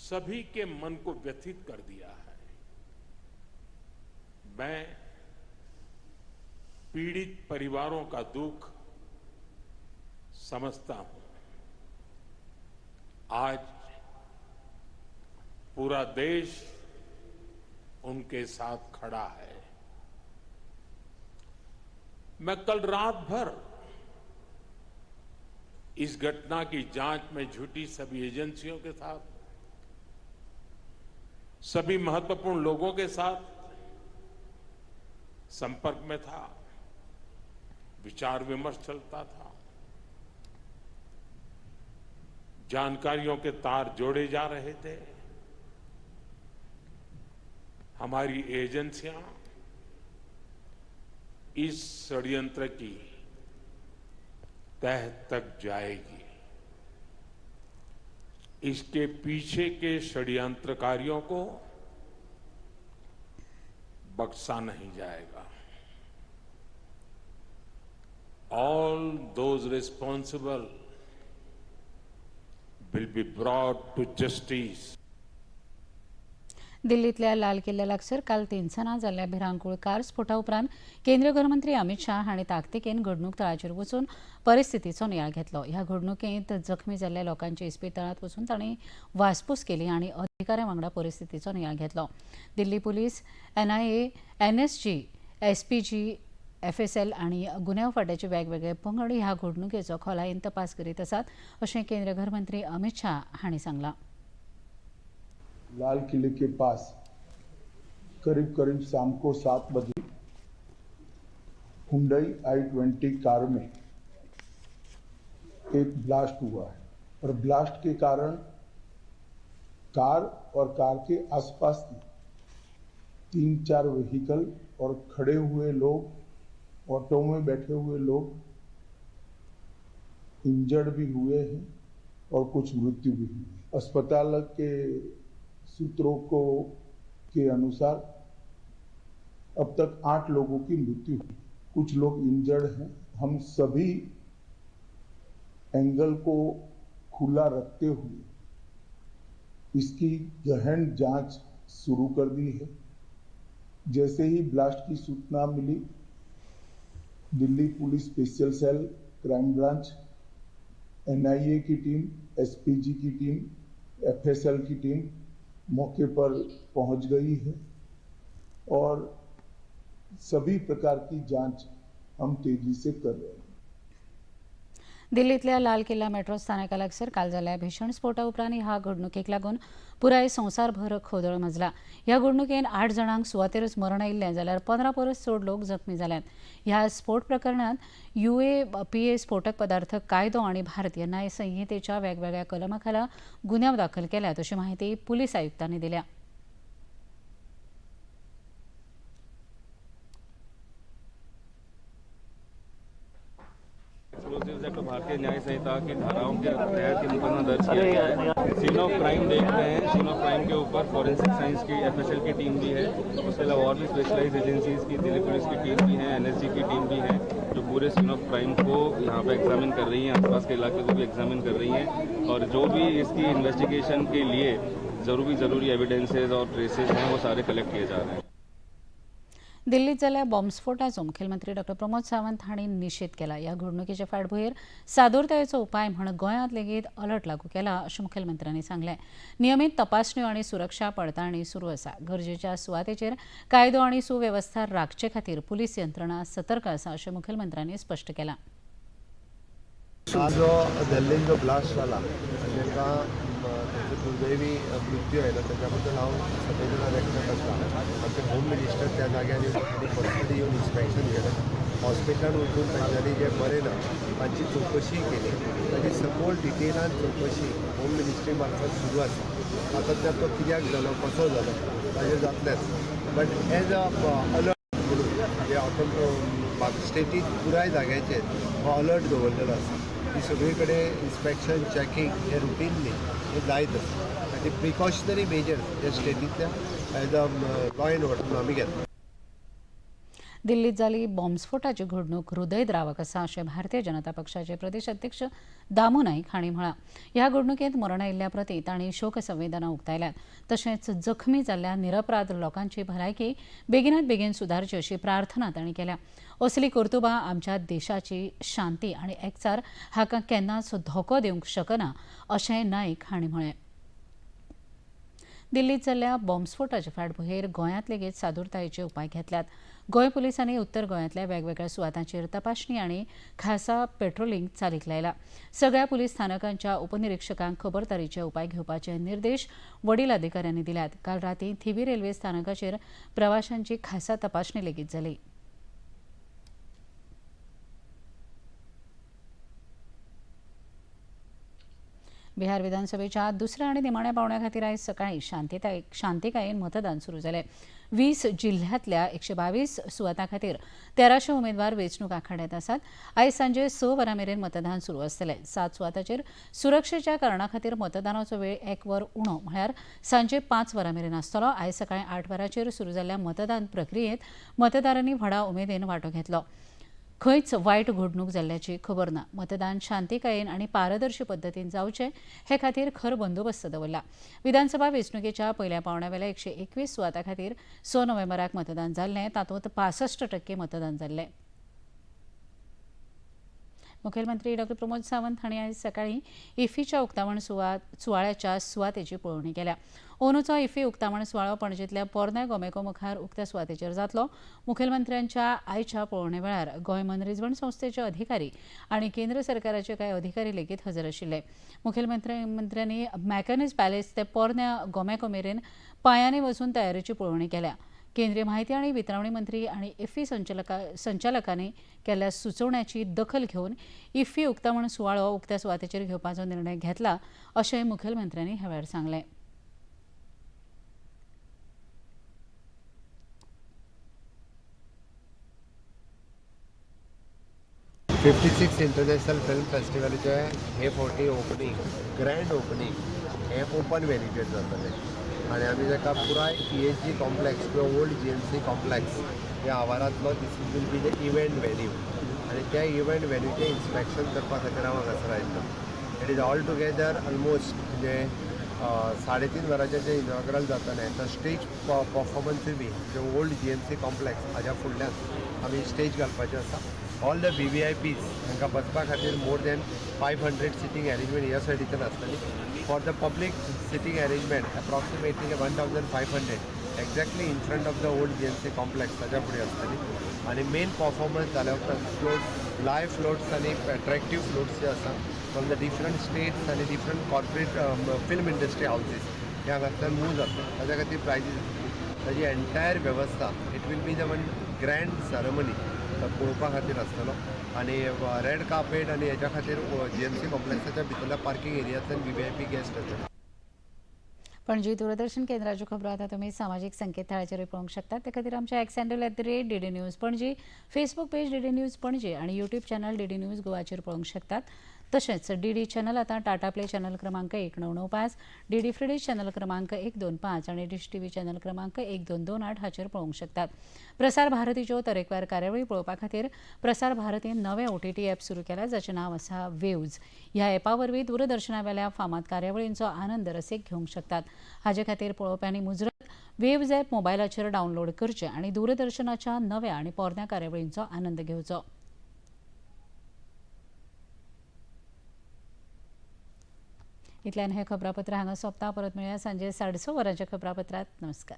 सभी के मन को व्यथित कर दिया है। मैं पीड़ित परिवारों का दुख समझता हूं। आज पूरा देश उनके साथ खड़ा है। मैं कल रात भर इस घटना की जांच में जुटी सभी एजेंसियों के साथ, सभी महत्वपूर्ण लोगों के साथ संपर्क में था, विचार विमर्श चलता था, जानकारियों के तार जोड़े जा रहे थे। हमारी एजेंसियां इस षड्यंत्र की तह तक जाएगी। इसके पीछे के षड्यंत्रकारियों को बख्शा नहीं जाएगा। All those responsible will be brought to justice. दिल्लीतल्या लाल किल्ल्या लागसर काल तिनसना जाल्ल्या भिरांकूळ कार स्फोटा उपरांत केंद्रीय गृहमंत्री अमित शाह हांणी ताकतिकेन घडणूक थळाचेर वचून परिस्थितीचो नियाळ घेतलो. ह्या घडणुकेंत जखमी जाल्ल्या लोकांच्या इस्पितळांत वचून तांणी वासपूस केली आनी अधिकाऱ्यां वांगडा परिस्थितीचो नियाळ घेतलो. दिल्ली police, NIA, NSG, SPG, FSL आनी गुन्यांव फांट्याचे वेगवेगळे पंगड ह्या घडणुकेचो खोलायेन तपास करीत आसात अशें केंद्रीय गृहमंत्री अमित शाह हांणी सांगलां. लाल किले के पास करीब करीब शाम को 7 बजे हुंडई i20 car में एक ब्लास्ट हुआ है और ब्लास्ट के कारण कार और कार के आसपास 3-4 व्हीकल और खड़े हुए लोग, ऑटो में बैठे हुए लोग इंजर्ड भी हुए हैं और कुछ मृत्यु भी हुई। अस्पताल के सूत्रों को के अनुसार अब तक 8 लोगों की मृत्यु हुई, कुछ लोग इंजर्ड हैं। हम सभी एंगल को खुला रखते हुए इसकी गहन जांच शुरू कर दी है। जैसे ही ब्लास्ट की सूचना मिली, Delhi police special cell, crime branch, NIA की टीम, एसपीजी की टीम, एफएसएल की टीम मौके पर पहुंच गई है और सभी प्रकार की जांच हम तेजी से कर रहे हैं। दिल्लीतल्या लाल किल्ला मेट्रो स्थानका लागसर काल जाल्ल्या भीषण स्फोटा उपरांत ह्या घडणुकेक लागून पुराय संवसारभर खोदळ माजला. ह्या घडणुकेन 8 जाणांक सुवातेरच मरण आयिल्लें जाल्यार 15 परस चड लोक जखमी जाल्यात. ह्या स्फोट प्रकरणांत UAPA स्फोटक पदार्थ कायदो आनी भारतीय न्याय संहितेच्या वेगवेगळ्या कलमा खाला गुन्यांव दाखल केल्यात अशी माहिती पुलीस आयुक्तांनी दिल्या. एक्सप्लोजिव्स एक्ट भारतीय न्याय संहिता की धाराओं के तहत ये मुकदमा दर्ज किया गया है। सीन ऑफ क्राइम देख रहे हैं। सीन ऑफ क्राइम के ऊपर फॉरेंसिक साइंस की एफएसएल की टीम भी है, उसके अलावा और भी स्पेशलाइज एजेंसीज की दिल्ली पुलिस की टीम भी है, एनएसजी की टीम भी है, जो पूरे सीन ऑफ क्राइम को यहाँ पे एग्जामिन कर रही है, आसपास के इलाके को भी एग्जामिन कर रही हैं और जो भी इसकी इन्वेस्टिगेशन के लिए ज़रूरी एविडेंसेज और ट्रेसेज हैं वो सारे कलेक्ट किए जा रहे हैं। दिल्लीत जाल्ल्या बॉम्बस्फोटाचो मुखेलमंत्री डॉ प्रमोद सावंत हांणी निशेध केला. ह्या घडणुकेचे फाटभुंयेर सादूरतायेचो उपाय म्हण गोंयांत लेगीत अलर्ट लागू केला अशें मुखेलमंत्र्यांनी सांगलें. नियमीत तपासण्यो आनी सुरक्षा पडताळणी सुरू आसा. गरजेच्या सुवातेचेर कायदो आनी सुवेवस्था राखचे खातीर पुलीस यंत्रणा सतर्क आसा अशें मुखेलमंत्र्यांनी स्पश्ट केलां. हा जो दिल्लीन जो ब्लास्ट जाला तांकां तांचो दुर्दैवी मृत्यू आयलो ताच्या बद्दल हांव संवेदना व्यक्त करता. आमचे होम मिनिस्टर त्या जाग्यार येवन तांणी पर्सनली येवन इन्स्पेक्शन केलें. हॉस्पिटलान वचून तांच्यांनी जे बरें ना तांची चवकशी केली. ताची सगळ डिटेलान चवकशी होम मिनिस्ट्री मार्फत सुरू आसा. आतां त्या तो कित्याक जालो, कसो जालो ताजेर जातलेंच, बट एज अ अलर्ट म्हणून जे ऑटो स्टेटीत पुराय जाग्याचेर हो अलर्ट दवरलेलो आसा की सगळे कडेन इन्स्पेक्शन चॅकिंग हे रुटीनली हे जायत आसा आनी प्रिकॉशनरी मेजर्स हे स्टेटींतल्या as a law and order म्हणून आमी घेतला. दिल्लीत जाली बॉम्बस्फोटाची घडणूक हृदयद्रावक आसा अशें भारतीय जनता पक्षाचे प्रदेश अध्यक्ष दामू नाईक हांणी म्हळां. ह्या घडणुकेंत मरण आयिल्ल्या प्रती तांणी शोकसंवेदना उक्तायल्यात. तशेंच जखमी जाल्ल्या निरपराध लोकांची भलायकी बेगिनात बेगीन सुदारची अशी प्रार्थना तांणी केल्या. असली कर्तुबां आमच्या देशाची शांती आनी एकचार हाका केन्नाच धोको दिवंक शकना अशें नाईक हांणी म्हळें. दिल्लीत जाल्ल्या बॉम्बस्फोटाचे फाटभुंयेर गोंयांत लेगीत सादुरतायेचे उपाय घेतल्यात. गोंय पुलिसांनी उत्तर गोंयांतल्या वेगवेगळ्या सुवातांचेर तपासणी आनी खासा पेट्रोलिंग चालीक लायला. सगळ्या पुलीस स्थानकांच्या उपनिरिक्षकांक खबरदारीचे उपाय घेवपाचे निर्देश वडील अधिकाऱ्यांनी दिल्यात. काल राती थिवी रेल्वे स्थानकाचेर प्रवाशांची खासा तपासणी लेगीत जाली. बिहार विधानसभेच्या दुसऱ्या आणि निमाण्या पावण्या खातीर आयज सकाळी शांतिकायेन मतदान सुरू जालें. 20 जिल्ह्यांतल्या 122 सुवातां खातीर 1300 उमेदवार वेंचणूक आखाड्यांत आसात. आयज सांजे 6 वरां मेरेन मतदान सुरू आसतलें. 7 सुवातांचेर सुरक्षेच्या कारणा खातीर मतदानाचो वेळ 1 वर उणो म्हळ्यार सांजे 5 वरां मेरेन आसतलो. आयज सकाळी 8 वरांचेर सुरू जाल्ल्या मतदान प्रक्रियेंत मतदारांनी व्हडा उमेदीन वांटो घेतलो. खंयच वायट घडणूक जाल्ल्याची खबर ना. मतदान शांतिकायेन आनी पारदर्शी पद्दतीन जावचें हे खातीर खर बंदोबस्त दवरला. विधानसभा वेंचणुकेच्या पयल्या पावंड्यावेल्या 121 सुवातां खातीर 6 नोव्हेंबराक मतदान जाल्लें. तातूंत 65% मतदान जाल्लें. मुखेलमंत्री डॉ. प्रमोद सावंत हांणी आयज सकाळीं इफ्फीच्या उक्तावण सुवाळ्याच्या सुवातेची पळोवणी केल्या. अंदूचो इफ्फी उक्तावण सुवाळो पणजेंतल्या पोरण्या गोमेको मुखार उक्त्या सुवातेचेर जातलो. मुखेलमंत्र्यांच्या आयच्या पळोवणे वेळार गोंय मनरिजवण संस्थेचे अधिकारी आनी केंद्र सरकाराचे कांय अधिकारी लेगीत हजर आशिल्ले. मुखेलमंत्र्यांनी मॅकॅनिज पॅलेस ते पोरण्या गोमेको मेरेन पांयांनी वचून तयारेची पळोवणी केल्या. केंद्रीय माहिती आणि वितरावणी मंत्री आणि इफ्फी संचालकांनी केल्ल्या सुचोवण्याची दखल घेवन इफ्फी उक्तावण सुवाळो उक्त्या सुवातेचेर घेवपाचो निर्णय घेतला अशें मुखेलमंत्र्यांनी ह्या वेळार सांगलें. 56 इंटरनॅशनल फिल्म फेस्टिवलाचे हे फावटी ओपनींग, ग्रँड ओपनींग हें ओपन व्हेन्यूचेर जातलें आनी आमी ताका पुराय ESG complex किंवा ओल्ड GMC complex ह्या आवारांतलो this will be the event venue आनी त्या इव्हेंट व्हेन्यूचें इन्स्पेक्शन करपा खातीर हांव हांगासर आयिल्लो. It is all together almost म्हणजे 3.5 वरांचें जें इनॉग्रल जातलें तो स्टेज परफॉर्मन्सूय B J old GMC complex हाज्या फुडल्यान आमी स्टेज घालपाचें आसा. ऑल the VVIPs हांकां बसपा खातीर मोर दॅन 500 सिटींग अरेंजमेंट ह्या सायडीच्यान आसतली. For the public sitting arrangement approximately 1500 exactly in front of the old GMC complex ताज्या फुडें आसतली. आनी मेन परफॉर्मन्स जाल्या उपरांत फ्लोट, लायव्ह फ्लोट्स आनी एट्रॅक्टीव फ्लोट्स जे आसा फ्रॉम the different states आनी different corporate film industry houses हे हांगांतल्यान मूव जातले. ताज्या खातीर प्रायजीस आसतली. ताजी एन्टायर वेवस्था it will be the one grand ceremony पळोवपा खातीर आसतलो. आनी रेड कार्पेट आनी हेज्या खातीर GMC कॉम्प्लेक्साच्या भितरल्या पार्किंग एरियांतल्यान VVIP guest येतले. पणजी दूरदर्शन केंद्राच्यो खबरो आतां तुमी सामाजीक संकेतथळाचेरूय पळोवंक शकतात. ते खातीर आमच्या X handle @DD News Panaji, Facebook page DD News Panaji आनी यूट्यूब चॅनल DD news गोवाचेर पळोवंक शकतात. तशेंच DD channel आतां टाटा प्ले चॅनल क्रमांक 1995, DD free dish channel क्रमांक 125 आनी डिश TV channel क्रमांक 1228 हाचेर पळोवंक शकतात. प्रसार भारतीच्यो तरेकवार कार्यावळी पळोवपा खातीर प्रसार भारतीन नवें OTT app सुरू केलां जाचें नांव आसा वेव्ज. ह्या ॲपा वरवीं दूरदर्शनावेल्या फामाद कार्यावळींचो आनंद रसीक घेवंक शकतात. हाजे खातीर पळोवप्यांनी मुजरत वेव्ज ॲप मोबायलाचेर डावनलोड करचें आनी दूरदर्शनाच्या नव्या आनी पोरण्या कार्यावळींचो आनंद घेवचो. इतल्यान हें खबरापत्र हांगा सोंपता. परत मेळया सांजे 6:30 वरांच्या खबरापत्रांत. नमस्कार.